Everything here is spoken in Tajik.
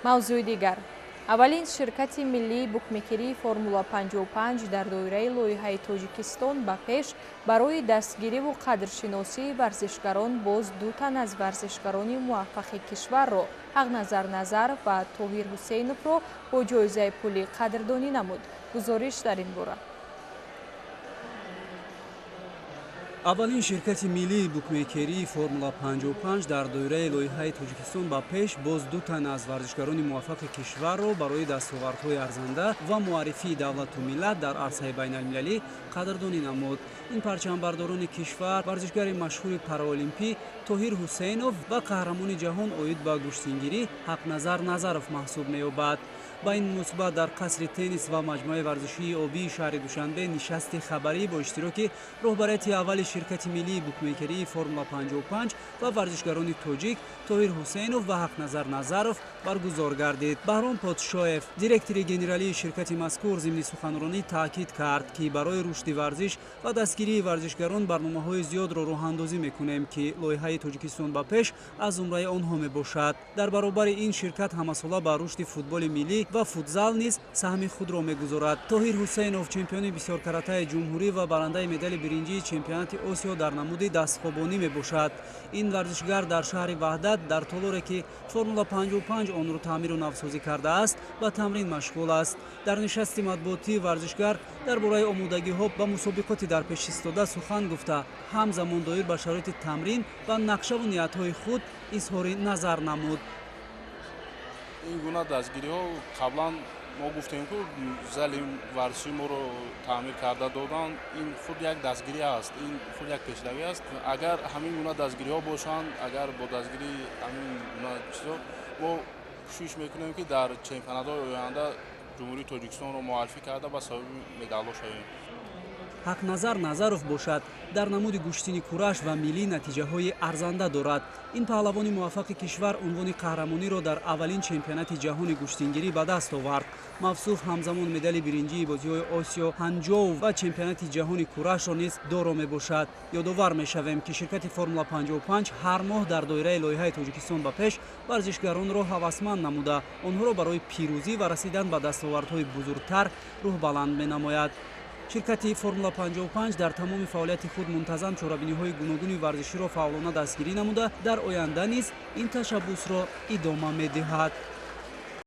Мавзӯи дигар. Аввалин ширкати миллии букмекерии Формула 55 дар доираи лоиҳаи «Тоҷикистон ба пеш» барои дастгириву қадршиносии варзишгарон боз ду тан аз варзишгарони муваффақи кишварро, Ҳақназар Назаров ва Тоҳир Ҳусейновро, бо ҷоизаи пулӣ қадрдонӣ намуд. Гузориш дар ин бора. Аввалин ширкати миллии букмекерии Формула 55 дар доираи лоиҳаи «Тоҷикистон ба пеш» боз ду тан аз варзишгарони муваффақи кишварро барои дастовардҳои арзанда ва муаррифии давлату миллат дар арсаи байналмилалӣ қадрдонӣ намуд. Ин парчамбардорони кишвар варзишгари машҳури параолимпӣ Тоҳир Ҳусейнов ва қаҳрамони ҷаҳон оид ба гӯштингирӣ Ҳақназар Назаров маҳсуб меёбад. Ба ин муносибат дар қасри теннис ва маҷмӯаи варзишии обии шаҳри Душанбе нишасти хабарӣ бо иштироки роҳбарияти аввали ширкати миллии букмекерии Формула 55 ва варзишгарони тоҷик Тоҳир Ҳусейнов ва Ҳақназар Назаров баргузор гардид. Баҳром Подшоев, директори генералии ширкати мазкур, зимни суханронӣ таъкид кард, ки барои рушди варзиш ва дастгирии варзишгарон барномаҳои зиёдро роҳандозӣ мекунем, ки лоиҳаи «Тоҷикистон ба пеш» аз зумраи онҳо мебошад. Дар баробари ин ширкат ҳамасола ба рушди футболи миллӣ ва футзал низ саҳми худро мегузорад. Тоҳир Ҳусейнов чемпиони бисёркаратаи ҷумҳурӣ ва барандаи медали биринҷии чемпионати Осиё дар намуди дастхобонӣ мебошад. Ин варзишгар дар шаҳри Ваҳдат, дар толоре ки Формула 55 онро таъмиру навсозӣ кардааст, ба тамрин машғул аст. Дар нишасти матбуотӣ варзишгар дар бораи омодагиҳо ба мусобиқоти дар пеш истода сухан гуфта, ҳамзамон доир ба шароити тамрин ва нақшаву ниятҳои худ изҳори назар намуд. Ин гуна дастгириҳо қаблан мо гуфтем, ку зали варзиши моро таъмир карда доданд. Ин худ як дастгирӣ аст, ин худ як пешравӣ аст. Агар ҳамин гуна дастгириҳо бошанд, агар бо дастгирии ҳамин гуна чизо мо кӯшиш мекунем, ки дар чемпионатҳои оянда Ҷумҳурии Тоҷикистонро муаррифӣ карда, ба соҳиби медалҳо шавем. Ҳақназар Назаров бошад, дар намуди гӯштини кураш ва миллӣ натиҷаҳои арзанда дорад. Ин паҳлавони муваффақи кишвар унвони қаҳрамониро дар аввалин чемпионати ҷаҳони гӯштингирӣ ба даст овард. Мавсуф ҳамзамон медали биринҷии бозиҳои Осиё Ҳанҷоу ва чемпионати ҷаҳони курашро низ доро мебошад. Ёдовар мешавем, ки ширкати Формула 55 ҳар моҳ дар доираи лоиҳаи «Тоҷикистон ба пеш» варзишгаронро ҳавасманд намуда, онҳоро барои пирӯзӣ ва расидан ба дастовардҳои бузургтар рӯҳбаланд менамояд. Ширкати Формула 55 дар тамоми фаъолияти худ мунтазам чорабиниҳои гуногуни варзиширо фаъолона дастгирӣ намуда, дар оянда низ ин ташаббусро идома медиҳад.